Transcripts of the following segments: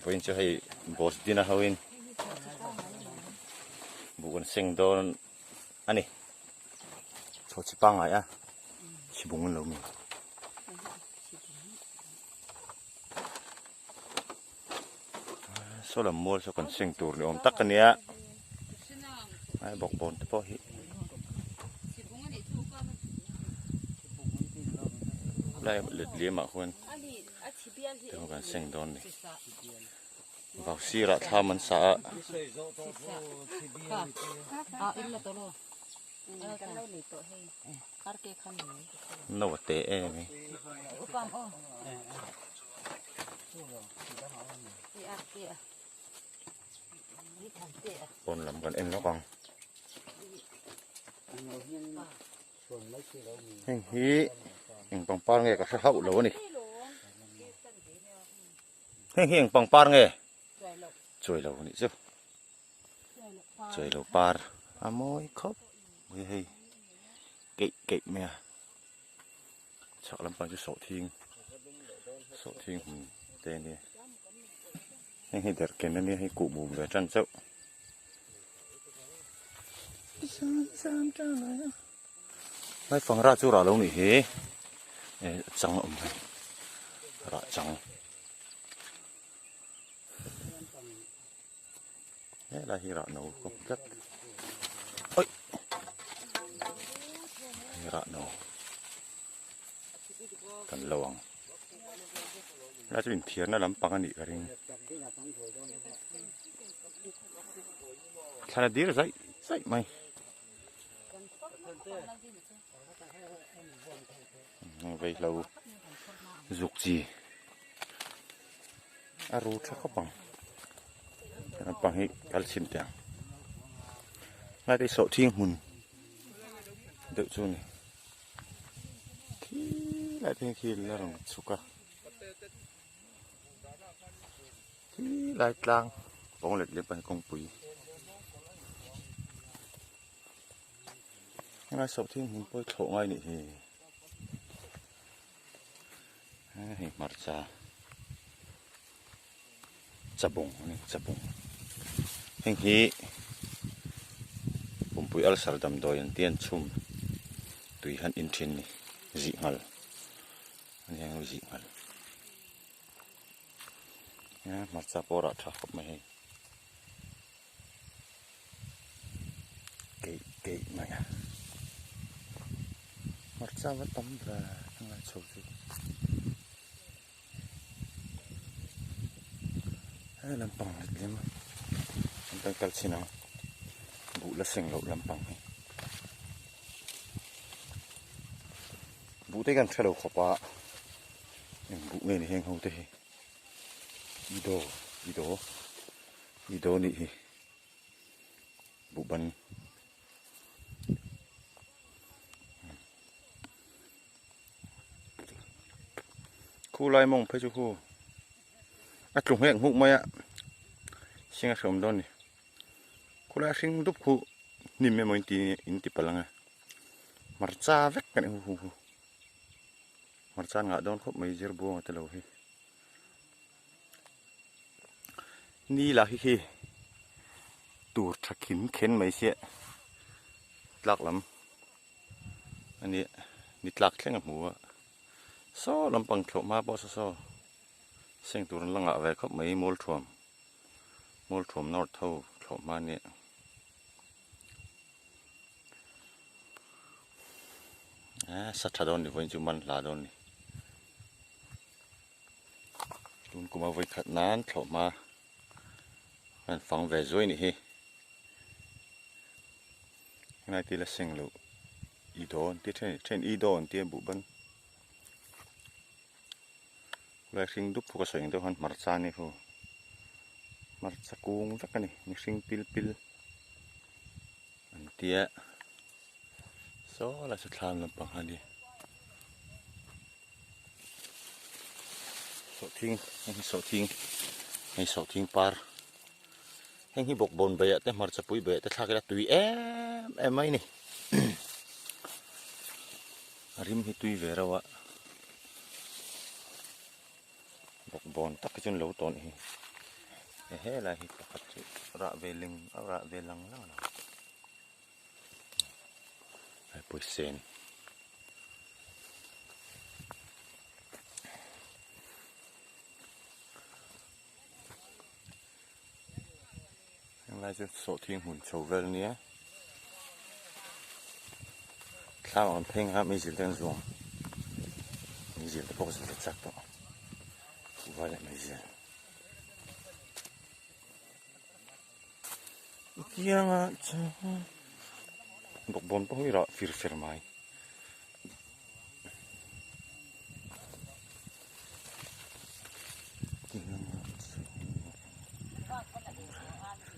Vawiin chu hei boss dinner ho in buh kan seng dawn a ni chho chi pangngai a chhibung an lo mi. Saw lam mual saw kan seng tur ni awm tak a nia ai bawkbawn te pawh hi lai let liam ah khuan te kan seng dawn ni vau sirah thlam an sa a. No a te em hi. Pawn lam kan en lawk ang. Heng hi eng pangpar nge ka hre hauh lo a ni. Heng hi eng pangpar nge? Chuai lo a nih chu. Chuai lo par a mawi khawp mai hei keih keih mai a chhak lampang chu sawhthing sawhthing hmun te a nia heng hi derhken a nia hei kuh bum ve tan chauh lai fangra chu rah lo nih hi eh chang a awm hei rah chang. Helai hi rah no kawp tlat oi hei rah no kan lo ang helai chu inthiarna lampang a nih ka ring thlan a dir zaih zaih mai vaihlo zuk chi. A ru tha khawp ang naupang hi kal chhin teh ang helai te hi sawhthing hmun deuh chu a ni khi lai te khi la rawn chhuk a khi lai tlang pawng let leh pahnih kawngpui helai sawhthing hmun pawh hi thlawh ngai a nih hi. Hei hmarcha chabawng a ni chabawng heng hi pumpui ulcer damdawi an tih an chhum tui han in thin a ni zih nghal a ni ang zih nghal hmarcha pawh rah tha khawp mai hei keih keih mai a hmarcha va tam ve a ngai chho chu he lampang let lem an kan kal chhin ang buh la seng loh lampang hi buh te kan hre lo khawp a eng buh nge ni heng ho te hi i do i do. I dawn nih hi buhban khu lai mawng phei chu khu a tlu nghek nghuk mai a hring a hreawm dawn a ni khu lai hring dup khu hnim emaw in ti in ti palh ang e hmarcha vek kan hu hu hu hmarcha an ngah dawn khawp mai zir buanga te lo hi. Ni lah hi khi tur tha khin khen mai sia tlak lam a ni ni tlak thleng a hmu a saw lampang thlawh hma pawh saw saw seng tur an la ngah ve khawp mai mual thuam mual thuam north ho thlawh hma a nia. Sa tha dawn ni vawiin chu man hla dawn ni. Tun kuma vawi khat nan thlawh hma an fang ve zuai nih hi helai te la seng loh i dawn ti then then i dawn tia buh ban helai hring dup pawh ka sawi ang deuh khan hmarcha a ni hu hmarcha kung vek a ni mihring pil pil an tia saw lai saw thlam lampang kha a ni. Sawhthing heng hi sawhthing hei sawhthing par heng hi bawkbawn beiah te hmarcha pui beiah te thlak ila tui em em mai a ni. A rim hi tui ve reuh a, bawkbawn tak hi chuan lo tawn hi he helai hi pakhat chu rah ve leng a rah ve lang lang a hei pawisen. Henglai chu sawhthing hmun chho vel ania thlam ang pheng a meizial te an zuang meizial te pawh ka zil ta chak tawh vai leh meizial kianga chuan bawkbawn pawh hi rah fir fer mai.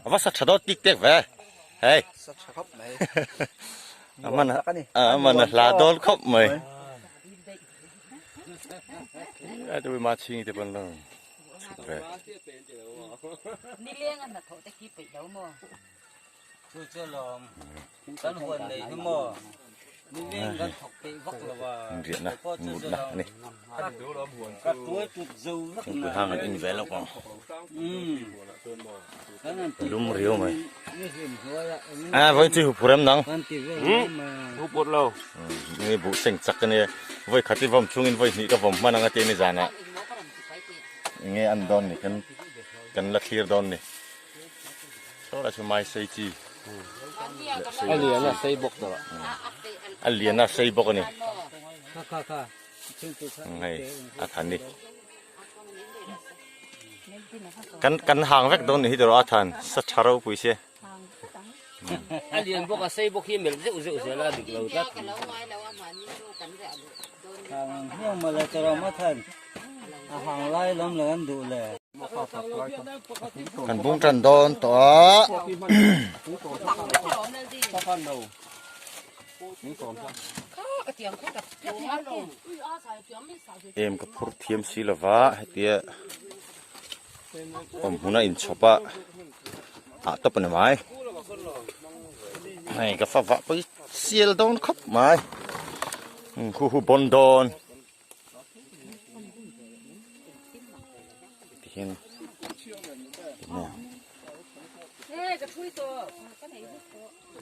A va sa tha dawn tik tek ve hei sa tha khawp mai a man a man a hla dawn khawp mai a tu ma ching te pon lang chuk ve nileng an hnathawh te khi peih lo maw Chu chu lawm kan huan nei hi maw nileng kan thawk peih vak lo a riahna mutna a ni ka tuai tut zo vek na thingpui hang an in ve lawk ang lum riau mai a vawi chu huphur em nang huphur lo ni buh seng chak ania vawi khat i vawm chungin vawi hnih ka vawm hman anga ti a ni zanah enge an dawn ni kan kan la thlir dawn ni. Saw lai chu mai sei chi a lian a sei bawk tawh a lian a sei bawk a ni hei a than ni kan kan hang vek dawn ni hi tawh a than sa tha ropui sia a lian bawk a sei bawk hi melh zeuh zeuh zel a dik lo tlat a hang lai lam lo an duh le Kan bung tan dawn tawh a. Em ka phur thiam si lova hetia awm hmuna inchhawp a ah tawp a ni mai. Hei ka fa vah pawh hi sial dawn khawp mai. Hu hu bawn dawn. Tihian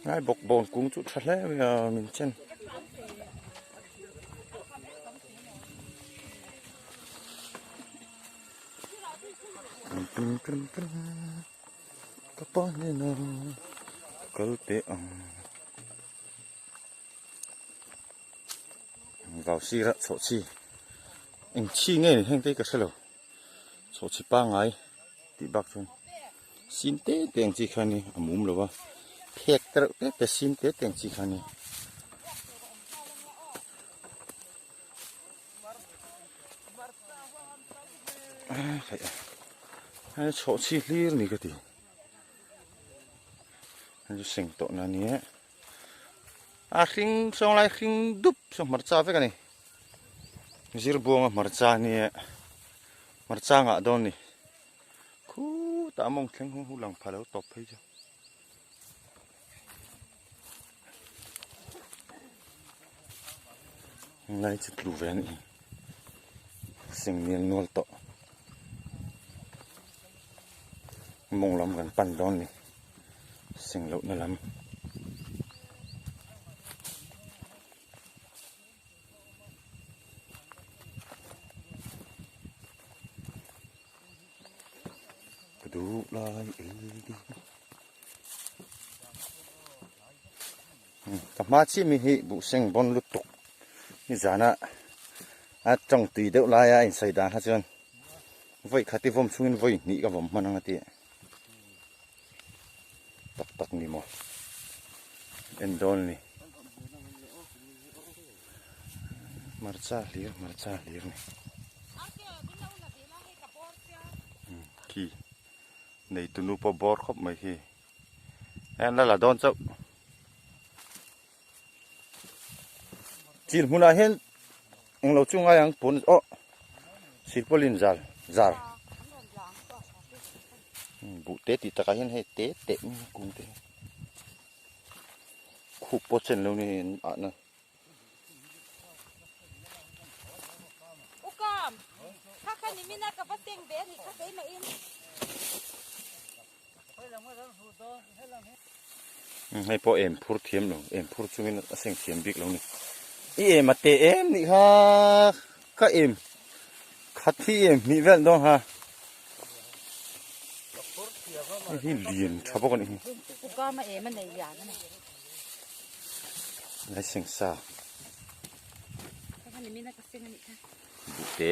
ngai bawk bawn kung chu tha hle mai a min chen ka pa hnena kal teh ang. Vau sira chhawh chi eng chi nge ni heng te hi ka hrelo chhawh chi pangai tih bak chuan sin te te ang chi kha ni a mum lo a phek te reuh te te sin te te ang chi kha ni a chhawh chi hlir ni ka ti hei chu seng tawh na nia. A hring sawng lai hring dup saw hmarcha vek a ni zir buanga hmarcha a nia hmarcha ngah dawn a ni khutah mawng thleng hu lang pha lo tawp phei chu. Lai chu tlu ve a nih hi seng nial nual tawh mawng lam kan pan dawn a ni. Seng lohna lam. Ka duh lai ei Ka hma chiah mi hi buhseng bawn lutuk nizana a tawng tui deuh laia a insawi dan kha chuan vawi khat i vawm chungin vawi hnih ka vawm hman ang a ti. Tak tak ni maw en dawn ni hmarcha hlir hmarcha hlir ni khi nei tunu pawh bawr khawp mai khi en la la dawn chauh chil hmunah hian englo chu ngai ang pawn aw silpaulin zal zar buh te tih takah hian hei te te kung te khup pawh chen lo ni ah na. Hei pawh em phur thiam lo em phur chungin a seng thiam bik lo ni i em a te em nih kha ka em khat hi em hnih vel dawn ha hei hi lian tha bawk a nih hi lai seng sa buh te.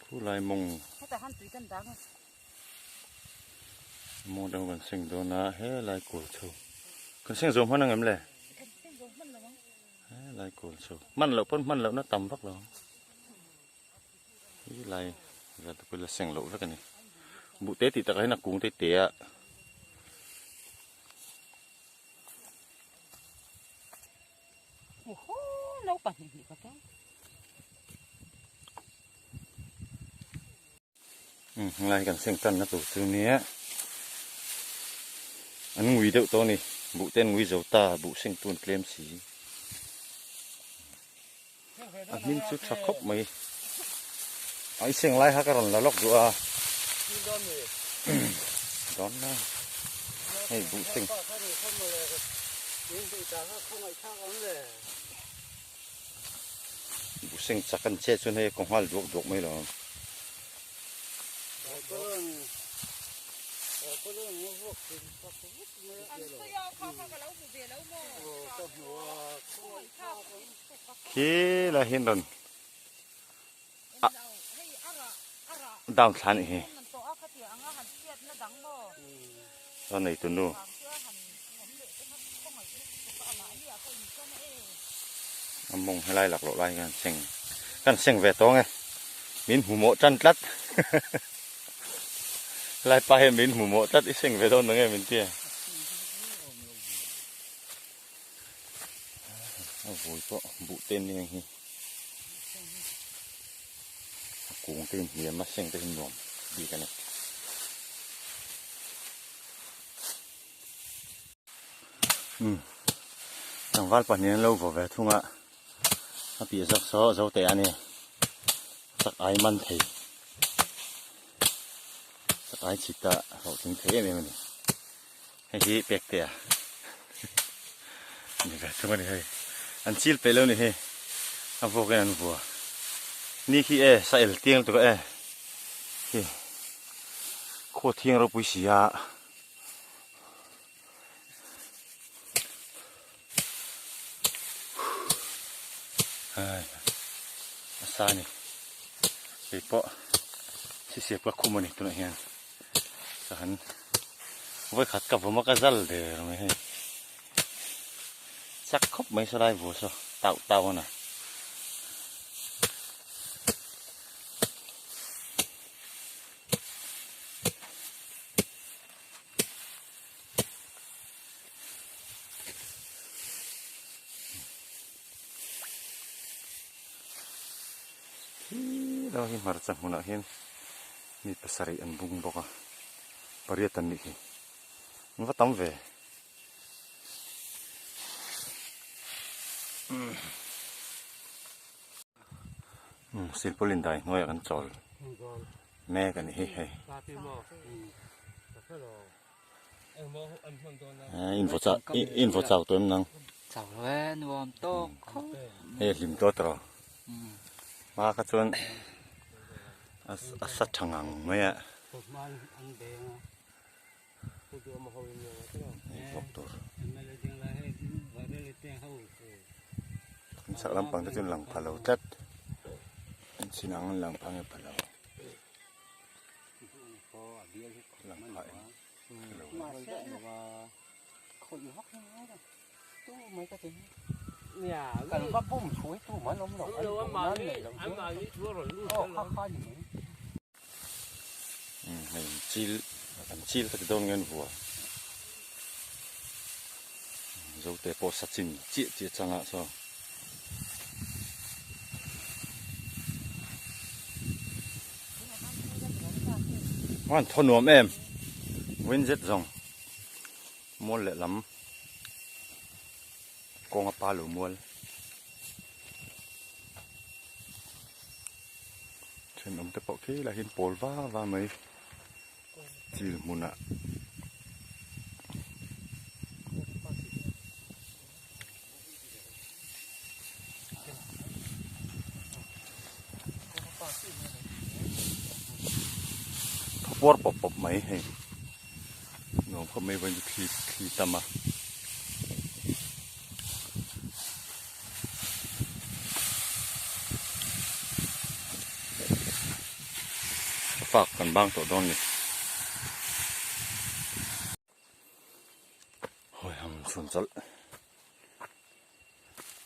Khulai mawng mawng dang kan seng dawn a helai kawl chho kan seng zo hman ang em le helai kawl chho hman loh pawn hman lohna tam vak lo ang helai vel te pawh la seng loh vek a ni buh te tih takah hian a kung te te a. Helai kan seng tan na tur chu nia an ngui deuh tawh a ni buh te an ngui zo ta buh seng tu an tlem si a hmin chu tha khawp mai a i seng lai kha ka rawn la lawk duh a dawn na hei buh seng buh seng chak an che chuan hei a kaw nghal duak duak mai lo ang. Khi lai hian rawn ah down thla anih hi chuan neitu nu a mawng helai laklawh lai hian seng kan seng ve tawng e min hmu mawh tan tlat helai pa hian min hmu mawh tlat i seng ve dawn ang em min tia. A vui pawh buh te an ni ang hi a kung te inhniam a seng te hi nuam bik a ni. Umm tlangval pahnih an lo vaw ve thung a a piah zawk saw zo teh a ni chak ai man thei chak ai chhit a hlawhtling thei em em a ni. Hei hi pek te a ni ve thung a ni hei an chil peih lo ni hei a vawk in an vua ni khi e sa el tiang lutuk a e hi khaw thiang ropui si a ai a sa a ni hei pawh sisiap ka khum a ni tunah hian. Ka han vawi khat ka vawm a ka zal der mai hei chak khawp mai saw lai vu saw tauh tauh a na. Khi lai hi hmarcha hmunah hian mi pasarih an bung bawk a pariat an nih hi an va tam ve umm silpaulin dai hnuaiah kan chawl mek a ni hi hei in vaw chau tawh em nang chau lo e nuam tawk khawp hei a hlim tawh tawh hma kha chuan a sa tha ngang mai a hei vawk tur an chhak lampang te chu an lang pha lo tlat an chin ang an lang pha nge pha lo. Hei chil an chil ka ti dawn nge an vua zote pawh sa chin chiah chiah changah saw. An thaw nuam em vawiin zet zawng mual leh lam. Kawnga pa lo mual. Thenawm te pawh khi lah hian pawl va va mai chil hmunah. Thapuar pawp pawp mai hei nuam khawp mai vawiin chu thli thli tam a. Fak kan bang tawh dawn ni. Hawi ham chhun chawlh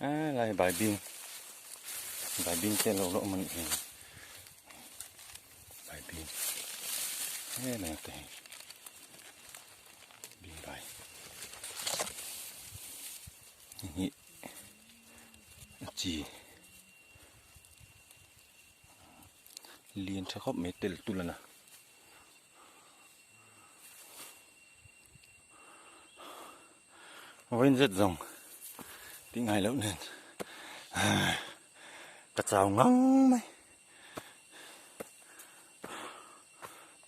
a lai baibing baibing te lo la awm a nih hi baibing em em te hi bing bai hei hi a chi lian tha khawp mai tel tul a na. Vawiin zet zawng tih ngai loh nen ka chau ngang mai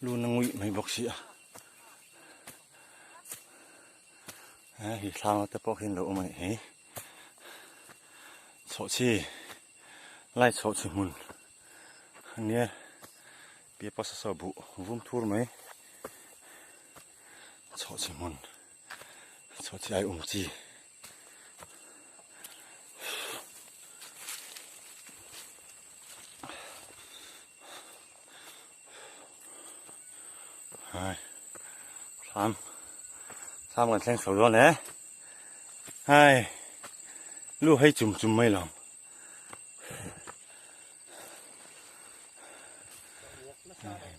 lun a nguih mai bawk si a hei thlang te pawh khian lo awm a nih hi chhawhchhi lai chhawhchhi hmun a nia. Piapa sa saw buh vum thur mai chhoh chi hmun chhoh chi ai um chi hai thlam thlam kan thleng chho dawn e hai lu hei chum chum mai lo.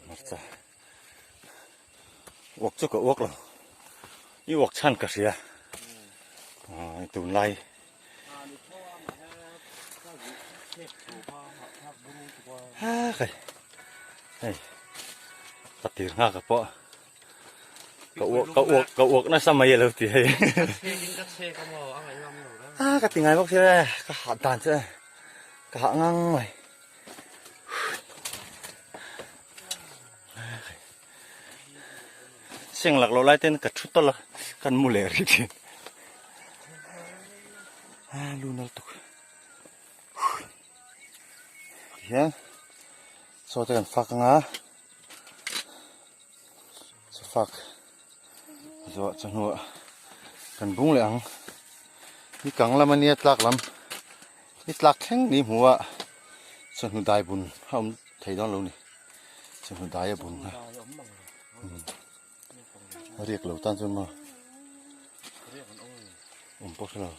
Hmarcha uak chu ka uak lo i uak chhan ka hria tunlai ha kai hei ka tir nghak a pawh ka uak ka uak ka uak nasa mai alo ti hei a ka ti ngai bawk sia ka hah dan che ka hah ngang mai. Seng lak loh lai ten ka thu tawlh a kan mu leh rih thin a lu nal tuk hian chaw te kan fak anga chaw fak zawh chawhnu ah kan bung leh ang ni kang lam ania tlak lam ni tlak thleng ni hmu a chawhnu dai bun a awm thei dawn lo ni chawhnu dai a bun kha a riak lo tan chuan maw awm pawh hre lo.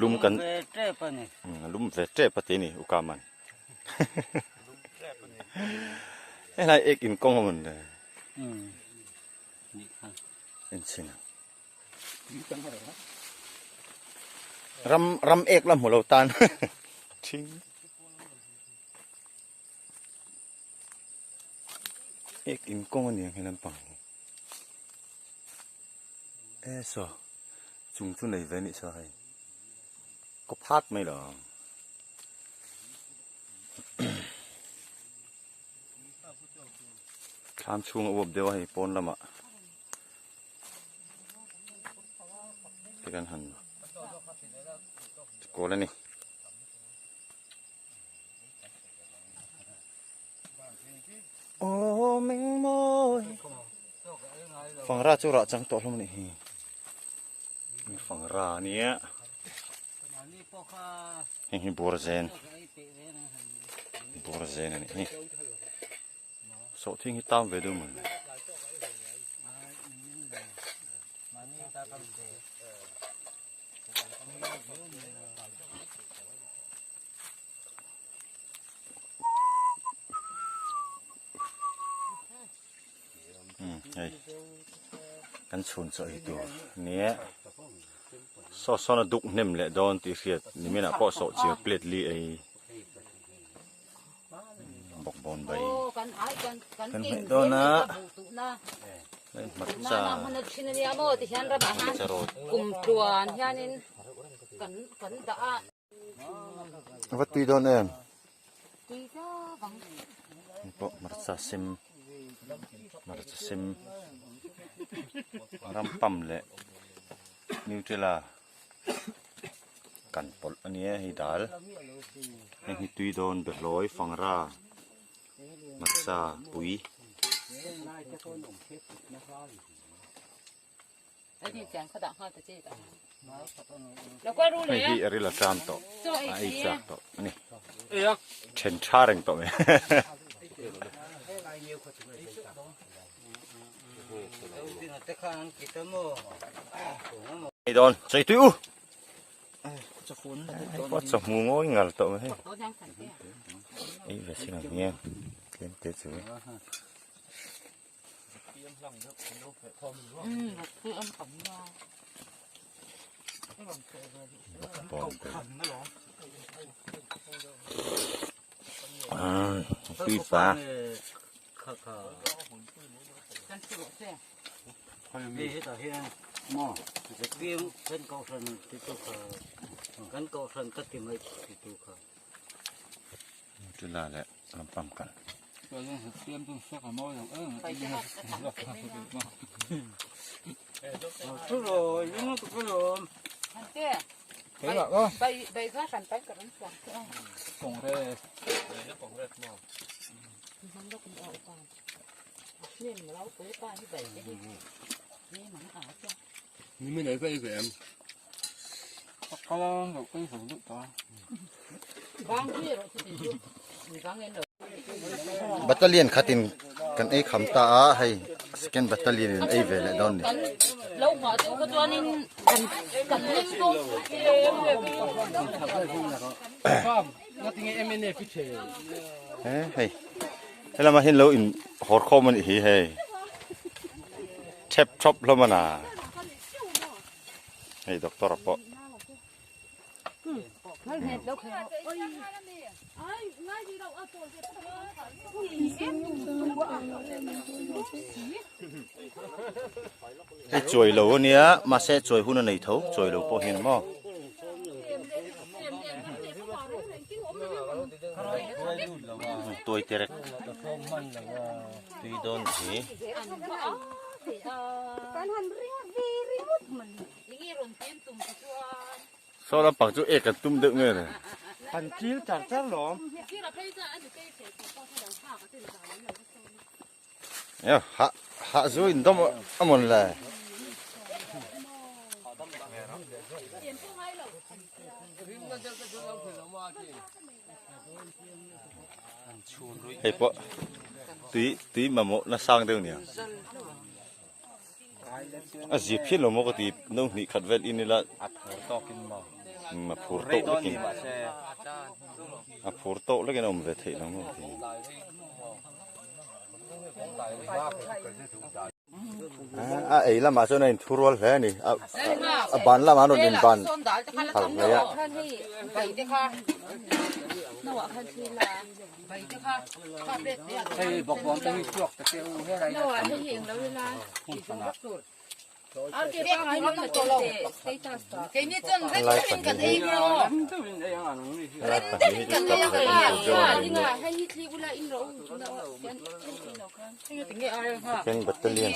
Lum kan lum ve tep a ti ni ukaman helai ek in kawng awm le en chhin ram ram ek la hmu lo tan thing Ek in kawng a ni ang he lampang hi e saw chung chu nei ve a nih saw hei kaw phat mai lo ang thlam chhung a uap deuh a hei pawn lamah te kan han kawl a ni. Aw meng mawi Fangra chu rah chang tawh hlawm a nih hi Fangra a nia Heng hi bur zen Bur zen a nih hi Sawhthing hi tam ve deuh maw Hei kan chhun chaw ei tur nia saw sawn a duk hnem leh dawn tih hriat nimin ah pawh sawhchiar plate li ei bawk bawn. Bawn bai kan hmeh dawn a hmarcha hmarcha rawt a va tui dawn em hei pawh hmarcha sem hmarcha sem rampam leh nutella. Kan pawlh a nia hei dal heng hi tui dawn behlawi fangra hmarcha pui. Hei hi a ril a ṭam tawh a ei chak tawh a ni ṭhen ṭha reng tawh mai. Hei dawn chei tui u pawh chawhmu ngawi ngal tawh mai hei ei ve sin ang hian tlem te chu tui pa Chula leh lampang kal. Battalion khatin kan ei kham ta a hei second battalion in ei ve leh dawn ni. Hei helama hian lo in hawr khawm a nih hi hei thep thawp hlawm a na hei doctor pawh. Hei chuai lo ania mahse chuai hun a nei tho chuai lo pawh hian maw. Tuai terek tui dawn hi. Saw lampang chu ek an tum deuh nge le. Kan chil char char lawm. Eo hah hah zu in dawm a mawn le. Hei pawh tui tui mamawh na sang deuh nia. A zip hian lo maw ka ti no hnih khat vel in ila a phur tawkin maw a phur tawk lekin a phur tawk lekin a awm ve theih lo maw ka ti. A ei lamah chuan a inthu rual hle a ni a ban lamah an rawn inban phal hle a. Helai pahnih hi helai pahnih hi chu tap leh in second battalion.